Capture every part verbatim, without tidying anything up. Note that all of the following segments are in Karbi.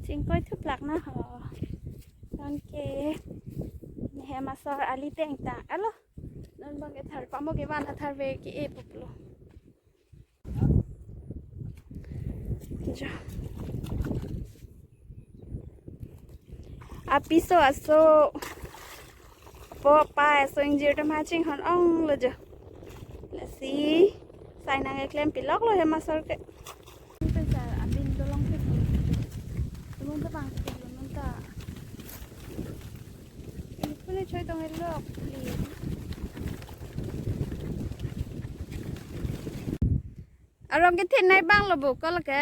Tingkoi thuplak na ho. Non ke hem asor ali tengtang. Alo. Non bang ke thar pamo ke van atharve ke-e puplo. Jo. Apiso aso. Po pa aso ingjir atum ha chinghon onglo jo. Lasi sai nangkeklem piloklo hem asor ke. Pesa abin dolong ke. Tumung ta bang ke tumung ta. Ini pule choi tong elok. Arong kethenei abang lo bu ko lake.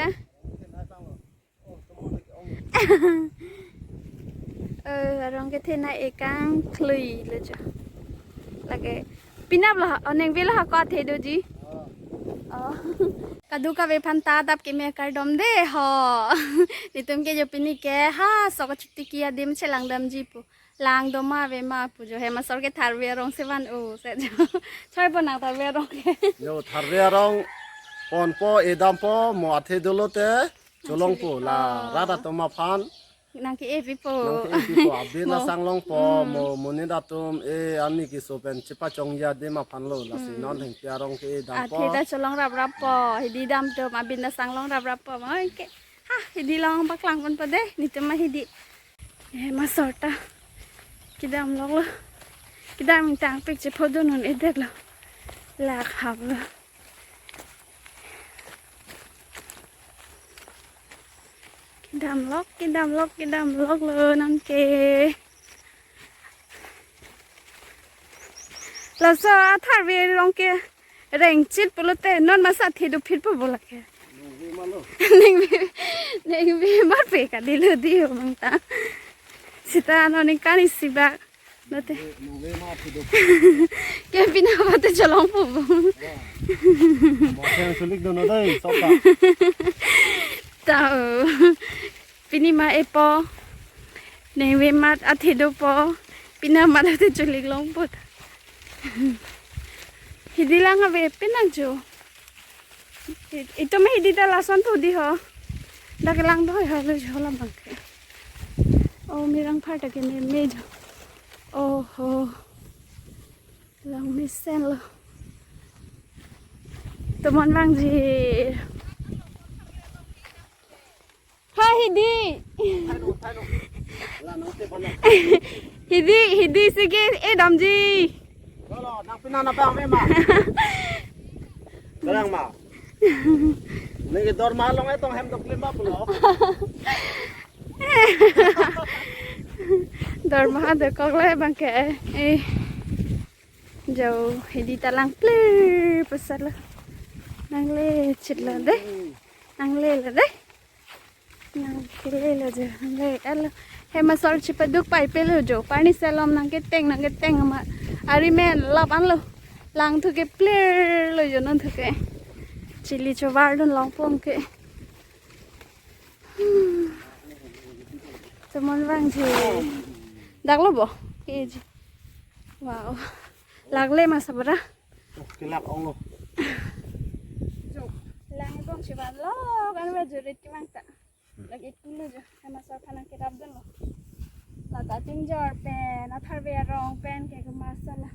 Eh, arong kethenei ekang klui lo jo. Lake pinap lo, oh, neng velo ha ko athe doji. Oh. Kadokave aphan ta adap keme kardom de ho. Netum ke jo pini ke ha sok chutiki adim chelangdamji pu. Langdom ma ave ma pu jo hem asor ke tharve arong si van-o se jo. Choi po nang tharve arong ke. Jo, tharve arong ponpo, edampo, mo athe dolote cholongpo la. Oh. Rat atum aphan nang ke-e pipo. Nang ke-e pipo, abin asang longpo, hmm, mo monit atum e ani keso pen chepachongji adim aphan lo, lasi, hmm, non hengpi arong ke-e dampo. Athe ta cholong raprappo, hidi dam atum abin asang long raprappo. Mo ke, ha, hidi long paklang ponpo de, netum ma hidi. Eh, hem asor ta kedam loklo. Kedam ingtang pik chephodun un-edetlo. Lak haplo. Kedam lok, kedam lok, kedam loklo non ke. Laso atharve arong ke rengchit pulote non masa athe dophit po bo lake. Nengve, nengve mar pe kadilo di ho bang ta. Sita non ningkan isi bak. Lote. Ke pina mate cholongpo bo. Mo theng sulik dono dei, soka. Tao. Pini ma epo. Nengve mat athe dopo. Pina mat athe chulik longpo. Hidi lang ave pinang jo. I-, itum hidi ta lason pu di ho. Dak lang do ho lo jo lam bang ke. Oh, mirang phar ta keme me jo. Oh ho. Lang mesenlo. Tomon vangji. Ha, hidi. Hidi, hidi sige e damji. Lo, lo, nang pina na bang me ma. Barang ma. Nang ke dorma along etong hem doklim ba pulo. Dorma dokok le bang ke. Eh. Jo, hidi ta lang ple pasal. Nangle chit lo de. Nanglelo de. Nanglelo jo, nanglelo. Hem asor chepaduk pai pelo jo. Pani selom nangketeng, nangketeng ma. Ari men lap anlo. Langthu ke pler lo jo nangthu ke. Chili chovar dun longpo ke. Tomon vangji. Dak lo bo. Keji. Wow. Lak le ma sabra. Kelak onglo. Jo, lang bong si vanlo, kan ba jurit kevang ta. Lake pulo jo, hem asor aphan nangkerap dunlo. Lata tinjor pen, atharve arong pen, ke kemasala.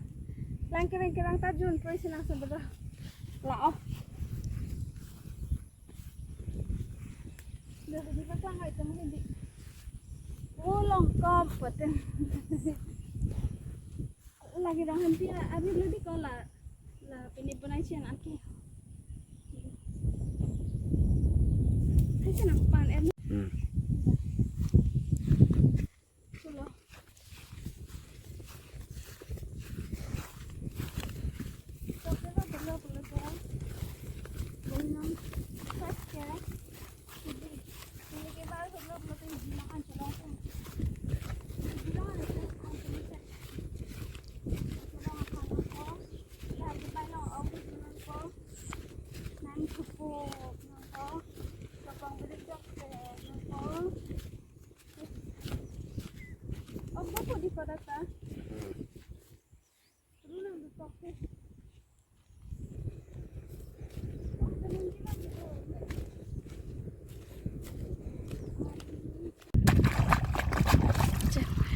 Lang kevang kevang ta jun, proi sinang sabra. La oh. Dua di paklang ai tong hidi. Oh, longkop paten. Lake rong hempi ari lo di ko la, la pini punai sian aki. Hai senang pan em. Hmm. Pulo.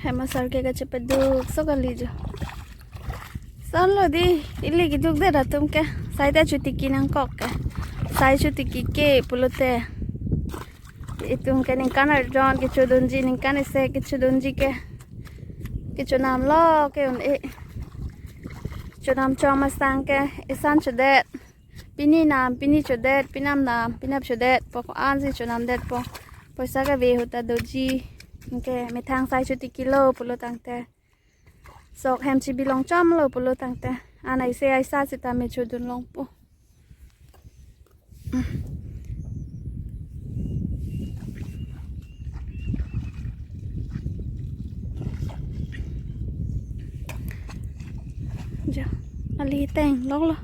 Hem asor ke kachepaduk so kali jo. Son lo di, ili keduk det atum ke. Sai ta chotiki nangkok ke. Sai chotiki ke pulote, itum ke ningkan arjon kechodunji, ningkan isi kechodunji ke. Kechonam lo ke un-e. Chonam chom asang ke isan chodet. Pini nam, pini chodet, pinam nam, pinap chodet po, ko-an si chonam detpo. Poisa kave ahut ta doji. Anke methang sai chotiki lo pulo tangte, sok hem chibi long chom lo pulo tangte, an aise aisa sitame chodun longpo. Jo, ali teng lok lo,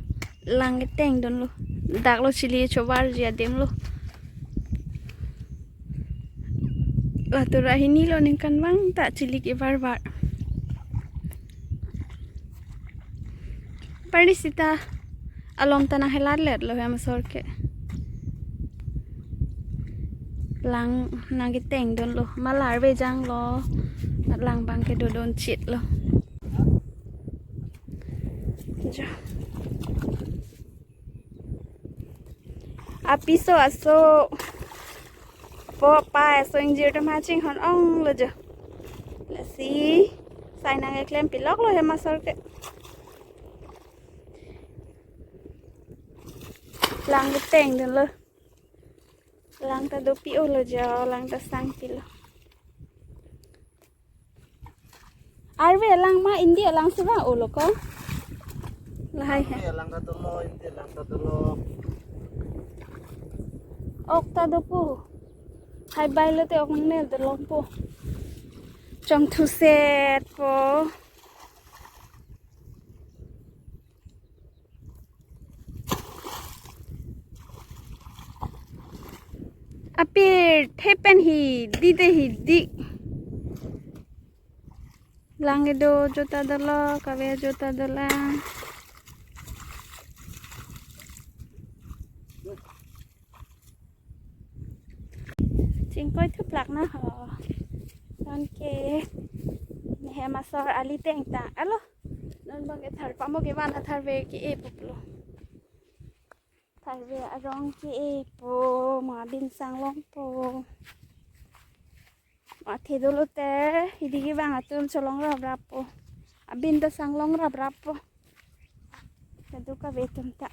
lang keteng dunlo, dak lo chili chovarji adim lo. Latura hini lo ningkan vang ta chili kevarvar. Parli sita alom ta nanghelatlet lo hem asor ke. Lang nangketeng dunlo, malar vejang lo, lang abang ke dodun chit lo. Jo. Apiso aso po pa aso ingjir atum ha chinghon ong lo jo. Lasi sai nangkeklem pilok lo hem asor ke. Lang keteng dunlo. Lang ta dopi-o lo jo, lang ta sangpi lo. Arve lang ma India lang si vang-o lo ko. Lahai he. India lang ta dolo, India lang ta dolo. Ok ta dopo. Hai bai lote ok nangne dolongpo. Chongthuset po. Apirthe pen hidi te hidi. Lang kedo jota dolo, kave jota dolang. Chingkoi thuplak na ho. Non ke hem asor ali teng ta. Alo. Non abang ke thar pamo kevan atharve ke-e pulo. Tharve arong ke-e po, mo abin sanglongpo. Mo athe dolo te, hidi kevang atum cholong raprap po. Abin ta sanglong raprap po. Kaduk kave atum ta.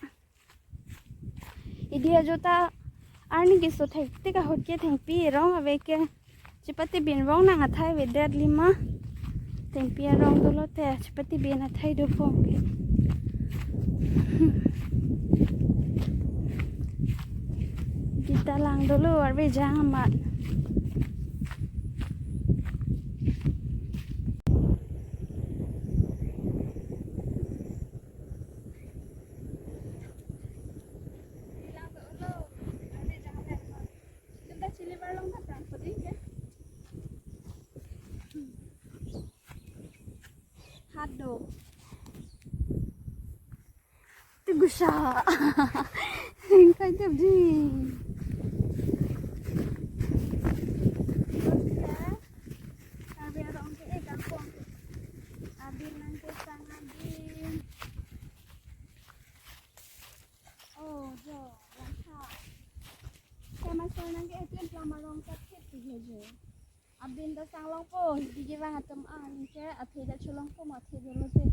Hidi ajo ta arni keso thektik ahut ke thengpi arong ave ke. Chepate bin vong nang athai avedet lima. Thengpi arong dolo te chepate bin athai dopo. Gita lang dolo arve jang amat. Hado. Tigusa. Ingkai tu di. Kami orang ke eh kampung. Abin nangkesang abin. Oh, jo, langkha. Kama sol nangke-e pen plang arong ta thip tu jo. Abin ta sanglongpo, hidi kevang atum an ke athe ta cholongpo mo athe dolo te.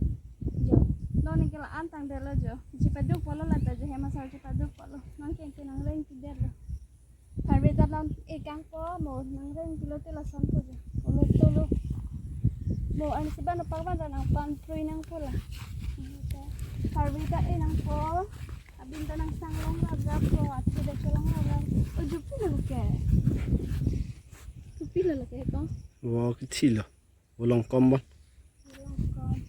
Jo. Non ke la-an tangdetlo jo. Chepaduk polo lata jo hem asor chepaduk polo. Non ke ke nangreng tidetlo. Tharve ta non ekang po mo nangreng tilote lason po jo. Olo tolo. Mo an si ban pakvan ra nangpanprui nangpo la. Tharve ta e nangpo. Abin ta nang sanglong raprap po. Athe ta cholong raprap. O jupi lo ke. Jupi lo ke ko. Wo kethilo. Wo longkom bon. Longkom.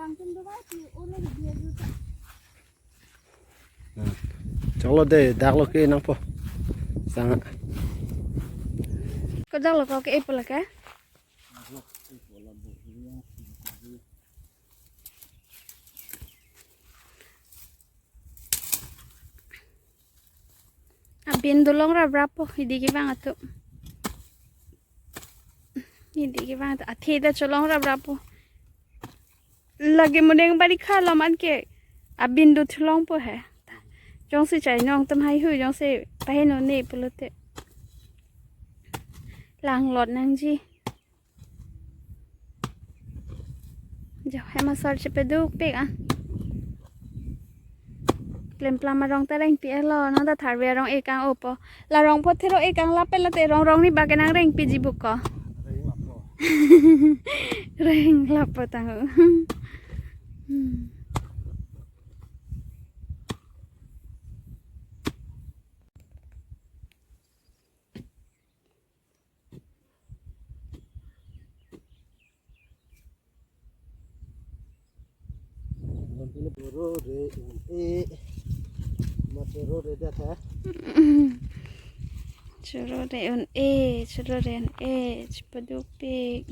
Bang tum do ba ti ulo dia juta. Choklo de, dak lo ke nangpo. Sanga. Ko dak lo ko ke-e po la ke? Abin dolong raprap po, hidi kevang atum. Neli ke bang ta athe ta cholong raprap po. Lake moneng bari kha lo man ke abin do thulong po he. Jongsi chai nong tum hai hui jongsi pahin un-e pulote. Langlot nangji. Jo, hem asor chepadukpik ah. Klemplam arong ta rengpi-et lo, non ta tharve arong ekang-o po. La rong apot thero ekang lapen late rong rong ni bak ke nangrengpiji buko. Reng lapo tang. Hmm. Choro re un-e. Ma choro re det ha. Choro re un-e, choro re un-e, chepadukpik.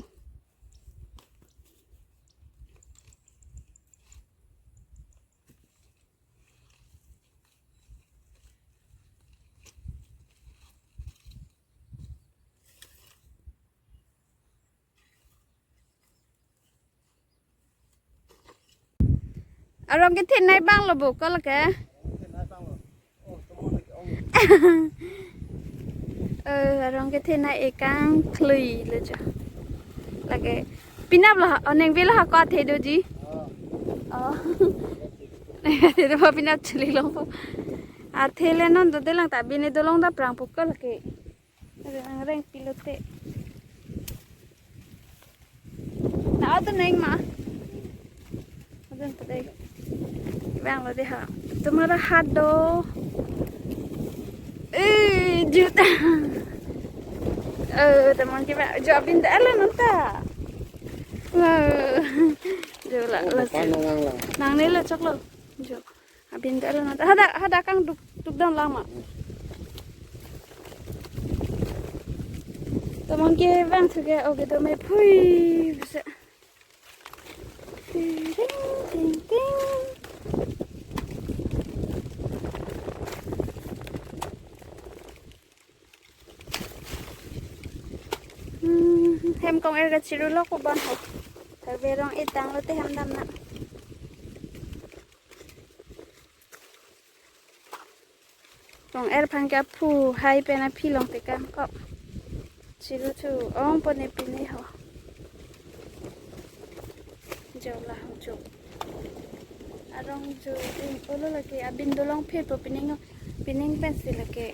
Arong kethenei abang lo buko lake. Eh, arong kethenei ekang klui lo jo. Lake pinap lo ha, oneng velo ha ko athe doji. Oh. Athe do pinap chuli lo po. Athe le non dodelang ta bini dolong daprang puko lake. Reng rengpi lote. Na adun neng ma. Adun pa dei. Bang lo dei ha. Tumhara hat do. Eh, juta. Eh, teman ke bang. Jo abin da la nonta. Wow. Jo la la. Nangne la choklo. Jo. Abin da la nonta. Hadak, hadak kangduk, dukdam lang ma. Teman ke bang thu ke oke do me phui bisa. Ting, ting, ting, ting. Hmm, hem kong-er kachiru lok po bon ho. Tharve arong etang lote hem dam nang. Kong-er aphan ke aphu hai pen aphi long tekang kok. Chiru thu ong po ne pine ho. Jo la ho jo. Arong jo in olo lake abin dolong phe po pining, pining pensi lake.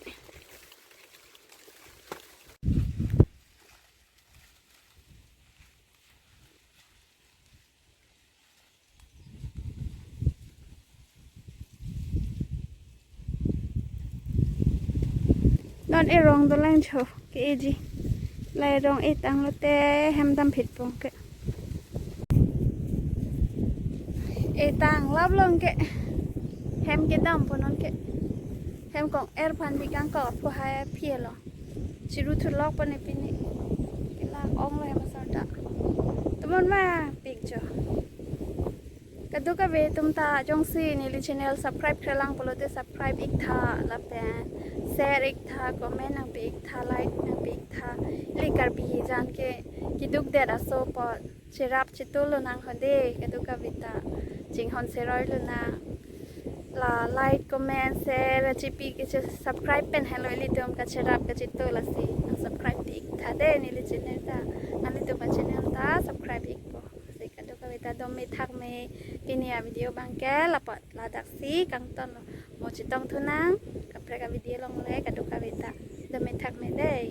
Non erong dolang cho ke eji. La erong etang lote hem dam phit pong ke. Etang lap long ke. Hem kedam po non ke. Hem kong-er aphan bikang ko aphu hai aphi lo. Chiru thu lok po ne pine. Kela ong lo hem asor ta. Tumon ma pik jo. Kadokave atum ta jongsi neli channel subscribe krelang pulote subscribe ik tha lapen share ik tha, comment nangpi ik tha, like nangpi ik tha. Ili Karbi hijan ke kiduk det aso apot cherap chetu lonang ho dei kadokave ta. Chinghon seroi lonang. La like, comment, share, chipi ke che subscribe pen helo ilitum kacherap kachetu lasi. Nang subscribe pi ik tha dei neli channel ta. Nanglitum ka channel ta subscribe ik po. Lasi kadokave ta dome thakme pini a video abang ke lapot ladak si kangton lo. Mo chetong thu nang kaprek a video along le kadokave ta dome thakme dei.